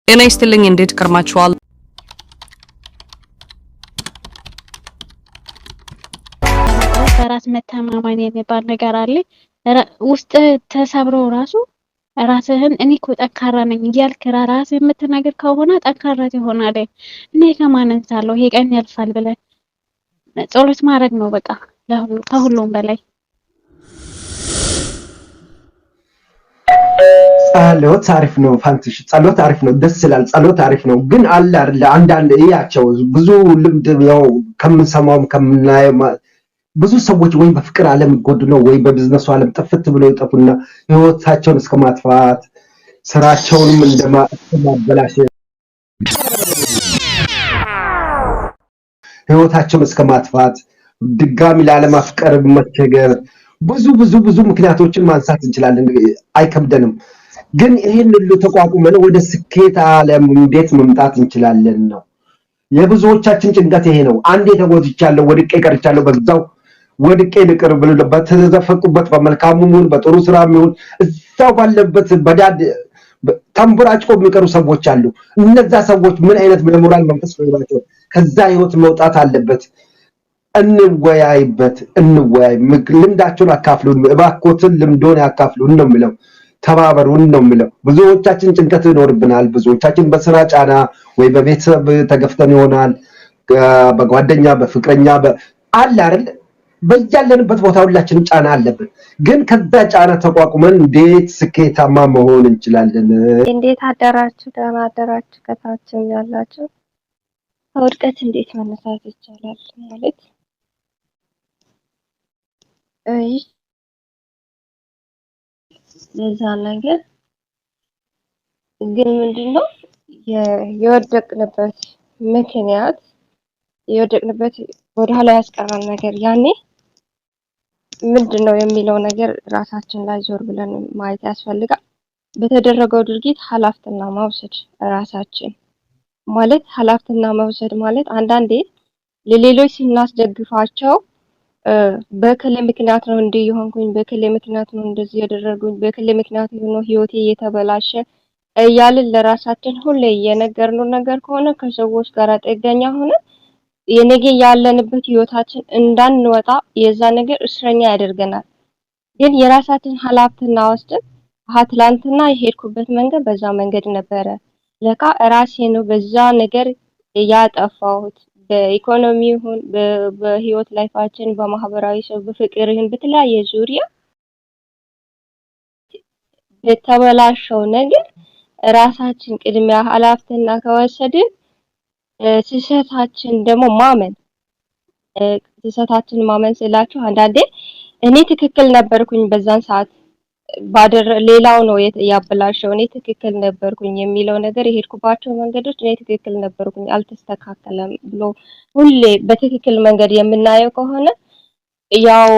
ጤና ይስጥልኝ። እንዴት ከርማችኋል? በራስ መተማመን የሚባል ነገር አለ። ውስጥ ተሰብሮ ራሱ ራስህን እኔ እኮ ጠንካራ ነኝ እያልክ ራስህ የምትናገር ከሆነ ጠንካራ ትሆናለህ። እኔ ከማን አንሳለሁ፣ ይሄ ቀን ያልፋል ብለህ ጸሎት ማድረግ ነው በቃ ከሁሉም በላይ። ጸሎት አሪፍ ነው ፋንትሽ፣ ጸሎት አሪፍ ነው፣ ደስ ይላል። ጸሎት አሪፍ ነው፣ ግን አለ አይደለ አንዳንድ እያቸው ብዙ ልምድ ያው ከምንሰማውም ከምናየው ብዙ ሰዎች ወይ በፍቅር ዓለም ይጎዱ ነው ወይ በቢዝነሱ ዓለም ጥፍት ብለው ይጠፉና ህይወታቸውን እስከ ማጥፋት ስራቸውንም እንደማበላሸት ህይወታቸውን እስከ ማጥፋት ድጋሚ ላለማፍቀር መቸገር ብዙ ብዙ ብዙ ምክንያቶችን ማንሳት እንችላለን፣ አይከብደንም። ግን ይህን ሁሉ ተቋቁመን ወደ ስኬት ዓለም እንዴት መምጣት እንችላለን ነው የብዙዎቻችን ጭንቀት ይሄ ነው። አንዴ ተጎድቻለሁ፣ ወድቄ ቀርቻለሁ፣ በዛው ወድቄ ልቅር ብሎ በተዘፈቁበት በመልካሙም ይሁን በጥሩ ስራም ይሁን እዛው ባለበት በዳድ ተንቦራጭቆ የሚቀሩ ሰዎች አሉ። እነዛ ሰዎች ምን አይነት የሞራል መንፈስ ይኖራቸው? ከዛ ህይወት መውጣት አለበት። እንወያይበት፣ እንወያይ። ልምዳቸውን አካፍሉን፣ እባክዎትን ልምዶን ያካፍሉን ነው የሚለው። ተባበሩን ነው የሚለው። ብዙዎቻችን ጭንቀት ይኖርብናል። ብዙዎቻችን በስራ ጫና ወይ በቤተሰብ ተገፍተን ይሆናል፣ በጓደኛ በፍቅረኛ አለ አይደል? በያለንበት ቦታ ሁላችንም ጫና አለብን። ግን ከዛ ጫና ተቋቁመን እንዴት ስኬታማ መሆን እንችላለን? እንዴት አደራችሁ? ደህና አደራችሁ? ከታችም ያላችሁ ከውድቀት እንዴት መነሳት ይቻላል? ማለት ይህ ለዛ ነገር ግን ምንድነው የወደቅንበት ምክንያት የወደቅንበት ወደኋላ ያስቀረን ነገር ያኔ ምንድነው የሚለው ነገር ራሳችን ላይ ዞር ብለን ማየት ያስፈልጋል። በተደረገው ድርጊት ኃላፊነት መውሰድ ራሳችን ማለት ኃላፊነት መውሰድ ማለት አንዳንዴ ለሌሎች ስናስደግፋቸው በእከሌ ምክንያት ነው እንዲህ የሆንኩኝ፣ በእከሌ ምክንያት ነው እንደዚህ ያደረጉኝ፣ በእከሌ ምክንያት ነው ህይወቴ እየተበላሸ እያልን ለራሳችን ሁሌ እየነገርነው ነገር ከሆነ ከሰዎች ጋር ጥገኛ ሆነ የነገ ያለንበት ህይወታችን እንዳንወጣ የዛ ነገር እስረኛ ያደርገናል። ግን የራሳችን ኃላፊነት ወስደን አሀ ትላንትና የሄድኩበት መንገድ በዛ መንገድ ነበረ፣ ለካ ራሴ ነው በዛ ነገር ያጠፋሁት፣ በኢኮኖሚ ይሁን በህይወት ላይፋችን፣ በማህበራዊ ሰው፣ በፍቅር ይሁን በተለያየ ዙሪያ የተበላሸው ነገር ራሳችን ቅድሚያ ኃላፊነት ከወሰድን ስህተታችን ደግሞ ማመን ስህተታችን ማመን ስላችሁ አንዳንዴ እኔ ትክክል ነበርኩኝ በዛን ሰዓት ሌላው ነው ያበላሸው፣ እኔ ትክክል ነበርኩኝ የሚለው ነገር የሄድኩባቸው መንገዶች እኔ ትክክል ነበርኩኝ አልተስተካከለም ብሎ ሁሌ በትክክል መንገድ የምናየው ከሆነ ያው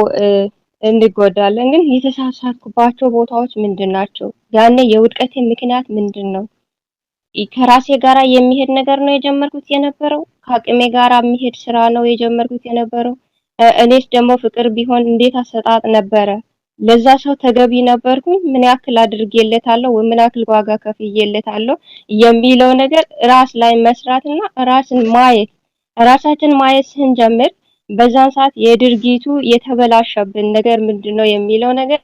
እንጎዳለን። ግን የተሳሳትኩባቸው ቦታዎች ምንድን ናቸው? ያኔ የውድቀቴ ምክንያት ምንድን ነው? ከራሴ ጋራ የሚሄድ ነገር ነው የጀመርኩት የነበረው? ከአቅሜ ጋራ የሚሄድ ስራ ነው የጀመርኩት የነበረው? እኔስ ደግሞ ፍቅር ቢሆን እንዴት አሰጣጥ ነበረ? ለዛ ሰው ተገቢ ነበርኩኝ? ምን ያክል አድርጌለታለሁ ወይ ምን ያክል ዋጋ ከፍዬለታለሁ የሚለው ነገር ራስ ላይ መስራትና ራስን ማየት። ራሳችን ማየት ስንጀምር በዛን ሰዓት የድርጊቱ የተበላሸብን ነገር ምንድነው የሚለው ነገር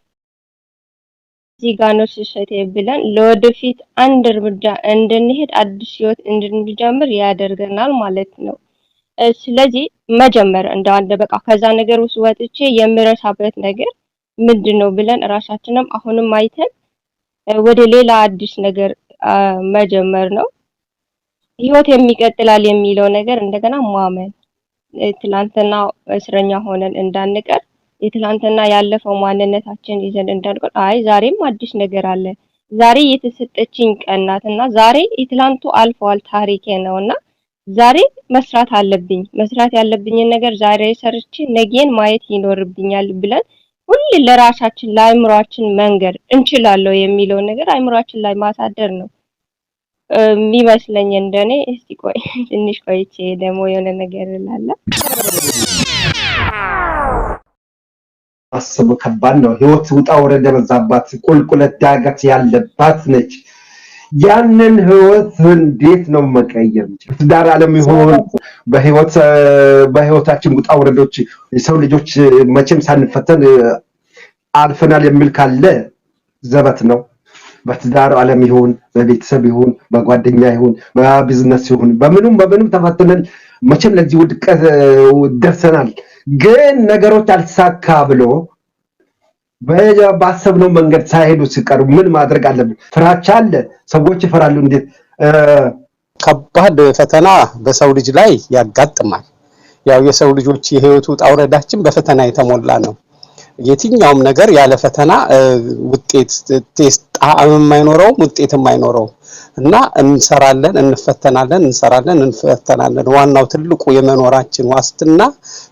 እዚህ ጋር ነው ስህተቴ ብለን ለወደፊት አንድ እርምጃ እንድንሄድ አዲስ ህይወት እንድንጀምር ያደርገናል ማለት ነው። ስለዚህ መጀመር እንዳለ በቃ ከዛ ነገር ውስጥ ወጥቼ የምረሳበት ነገር ምንድነው ብለን ራሳችንም አሁንም አይተን ወደ ሌላ አዲስ ነገር መጀመር ነው። ህይወት የሚቀጥላል የሚለው ነገር እንደገና ማመን፣ ትላንትና እስረኛ ሆነን እንዳንቀር፣ የትላንትና ያለፈው ማንነታችን ይዘን እንዳንቀር፣ አይ ዛሬም አዲስ ነገር አለ፣ ዛሬ የተሰጠችኝ ቀን ናትና ዛሬ የትላንቱ አልፏል ታሪኬ ነውና ዛሬ መስራት አለብኝ፣ መስራት ያለብኝን ነገር ዛሬ ሰርቼ ነገን ማየት ይኖርብኛል ብለን ሁሌ ለራሳችን ለአእምሯችን መንገር እንችላለን የሚለው ነገር አእምሯችን ላይ ማሳደር ነው የሚመስለኝ እንደኔ። እስቲ ቆይ ትንሽ ቆይቼ ደግሞ የሆነ ነገር እላለሁ። አስቡ፣ ከባድ ነው። ህይወት ውጣ ውረድ የበዛባት ቁልቁለት ዳገት ያለባት ነች። ያንን ህይወት እንዴት ነው መቀየር? ትዳር ዓለም ይሁን በህይወት በህይወታችን ውጣ ውረዶች የሰው ልጆች መቼም ሳንፈተን አልፈናል የሚል ካለ ዘበት ነው። በትዳር ዓለም ይሁን፣ በቤተሰብ ይሁን፣ በጓደኛ ይሁን፣ በቢዝነስ ይሁን፣ በምኑም በምኑም ተፈትነን መቼም ለዚህ ውድቀት ደርሰናል። ግን ነገሮች አልሳካ ብሎ ባሰብነው መንገድ ሳይሄዱ ሲቀሩ ምን ማድረግ አለብን? ፍራቻ አለ። ሰዎች ይፈራሉ። እንዴት ከባድ ፈተና በሰው ልጅ ላይ ያጋጥማል። ያው የሰው ልጆች የህይወት ውጣ ውረዳችን በፈተና የተሞላ ነው። የትኛውም ነገር ያለ ፈተና ውጤት taste ጣዕምም አይኖረውም፣ ውጤትም አይኖረውም። እና እንሰራለን፣ እንፈተናለን፣ እንሰራለን፣ እንፈተናለን። ዋናው ትልቁ የመኖራችን ዋስትና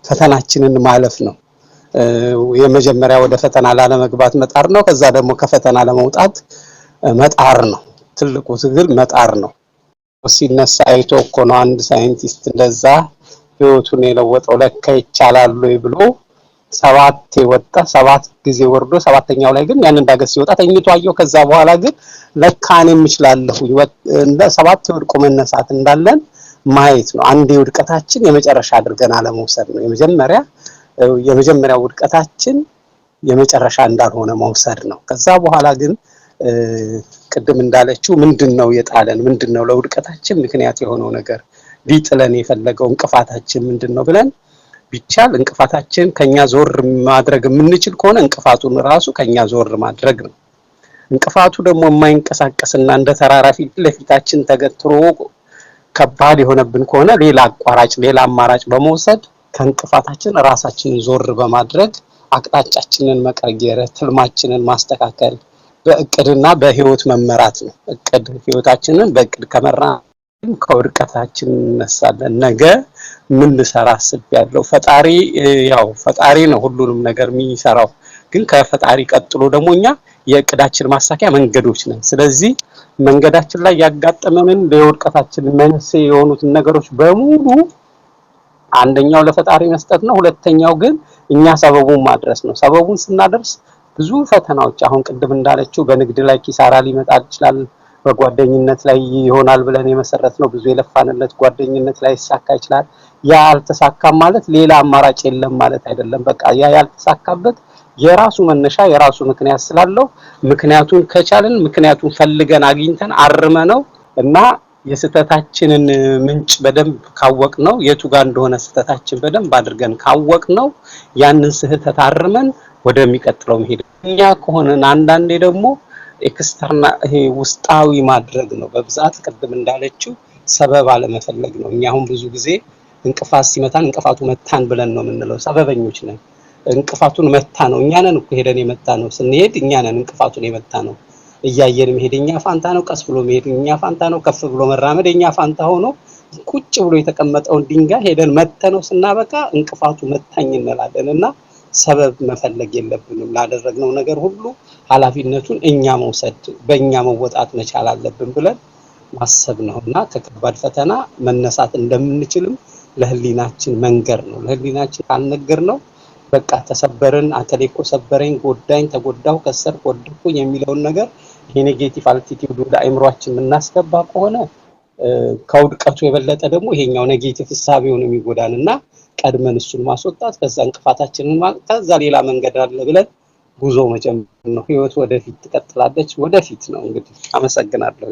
ፈተናችንን ማለፍ ነው። የመጀመሪያ ወደ ፈተና ላለመግባት መጣር ነው። ከዛ ደግሞ ከፈተና ለመውጣት መጣር ነው። ትልቁ ትግል መጣር ነው። ሲነሳ አይቶ እኮ ነው አንድ ሳይንቲስት እንደዛ ህይወቱን የለወጠው። ለካ ይቻላል ወይ ብሎ 7 ወጣ፣ 7 ጊዜ ወርዶ ሰባተኛው ላይ ግን ያንን ዳገት ሲወጣ ተኝቶ አየው። ከዛ በኋላ ግን ለካ እኔም እችላለሁ እንደ 7 ወድቆ መነሳት እንዳለን ማየት ነው። አንዴ ውድቀታችን የመጨረሻ አድርገን አለመውሰድ ነው። የመጀመሪያው ውድቀታችን የመጨረሻ እንዳልሆነ መውሰድ ነው። ከዛ በኋላ ግን ቅድም እንዳለችው ምንድነው የጣለን፣ ምንድነው ለውድቀታችን ምክንያት የሆነው ነገር፣ ሊጥለን የፈለገው እንቅፋታችን ምንድነው ብለን ቢቻል እንቅፋታችን ከኛ ዞር ማድረግ የምንችል ከሆነ እንቅፋቱን ራሱ ከኛ ዞር ማድረግ ነው። እንቅፋቱ ደግሞ የማይንቀሳቀስና እንደ ተራራ ፊት ለፊታችን ተገትሮ ከባድ የሆነብን ከሆነ ሌላ አቋራጭ ሌላ አማራጭ በመውሰድ ከእንቅፋታችን ራሳችንን ዞር በማድረግ አቅጣጫችንን መቀየር፣ ትልማችንን ማስተካከል፣ በእቅድና በህይወት መመራት ነው። እቅድ ህይወታችንን በእቅድ ከመራን ከውድቀታችን እንነሳለን። ነገ ምን ልሰራ አስቤያለሁ? ፈጣሪ ያው ፈጣሪ ነው ሁሉንም ነገር የሚሰራው። ግን ከፈጣሪ ቀጥሎ ደግሞ እኛ የእቅዳችን ማሳኪያ መንገዶች ነን። ስለዚህ መንገዳችን ላይ ያጋጠመንን ለውድቀታችን መንስኤ የሆኑትን ነገሮች በሙሉ አንደኛው ለፈጣሪ መስጠት ነው። ሁለተኛው ግን እኛ ሰበቡን ማድረስ ነው። ሰበቡን ስናደርስ ብዙ ፈተናዎች አሁን ቅድም እንዳለችው በንግድ ላይ ኪሳራ ሊመጣ ይችላል። በጓደኝነት ላይ ይሆናል ብለን የመሰረትነው ብዙ የለፋንለት ጓደኝነት ላይ ይሳካ ይችላል። ያ አልተሳካም ማለት ሌላ አማራጭ የለም ማለት አይደለም። በቃ ያ ያልተሳካበት የራሱ መነሻ የራሱ ምክንያት ስላለው ምክንያቱን ከቻልን ምክንያቱን ፈልገን አግኝተን አርመነው እና የስህተታችንን ምንጭ በደንብ ካወቅነው የቱ ጋር እንደሆነ ስህተታችን በደንብ አድርገን ካወቅነው ያንን ስህተት አርመን ወደሚቀጥለው መሄድ እኛ ከሆነን አንዳንዴ ደግሞ external ይሄ ውስጣዊ ማድረግ ነው። በብዛት ቅድም እንዳለችው ሰበብ አለመፈለግ ነው። እኛ አሁን ብዙ ጊዜ እንቅፋት ሲመታን እንቅፋቱ መታን ብለን ነው የምንለው። ሰበበኞች ነን። እንቅፋቱን መታ ነው እኛ ነን እኮ ሄደን የመታ ነው። ስንሄድ እኛ ነን እንቅፋቱን የመታ ነው። እያየን መሄድ የኛ ፋንታ ነው። ቀስ ብሎ መሄድ የኛ ፋንታ ነው። ከፍ ብሎ መራመድ የኛ ፋንታ ሆኖ ቁጭ ብሎ የተቀመጠውን ድንጋይ ሄደን መተነው ስናበቃ እንቅፋቱ መታኝ እንላለን። እና ሰበብ መፈለግ የለብንም። ላደረግነው ነገር ሁሉ ኃላፊነቱን እኛ መውሰድ በእኛ መወጣት መቻል አለብን ብለን ማሰብ ነውና ከከባድ ፈተና መነሳት እንደምንችልም ለህሊናችን መንገር ነው። ለህሊናችን ካልነገርነው በቃ ተሰበርን፣ አከሌ እኮ ሰበረኝ፣ ጎዳኝ፣ ተጎዳሁ፣ ከሰርኩ፣ ወደቅኩኝ የሚለውን ነገር ይሄ negative attitude ወደ አእምሯችን የምናስገባ ከሆነ ከውድቀቱ የበለጠ ደግሞ ይሄኛው negative እሳቤው ነው የሚጎዳንና ቀድመን እሱን ማስወጣት ከዛ እንቅፋታችንን ከዛ ሌላ መንገድ አለ ብለን ጉዞ መጀመር ነው። ህይወት ወደፊት ትቀጥላለች። ወደፊት ነው እንግዲህ። አመሰግናለሁ።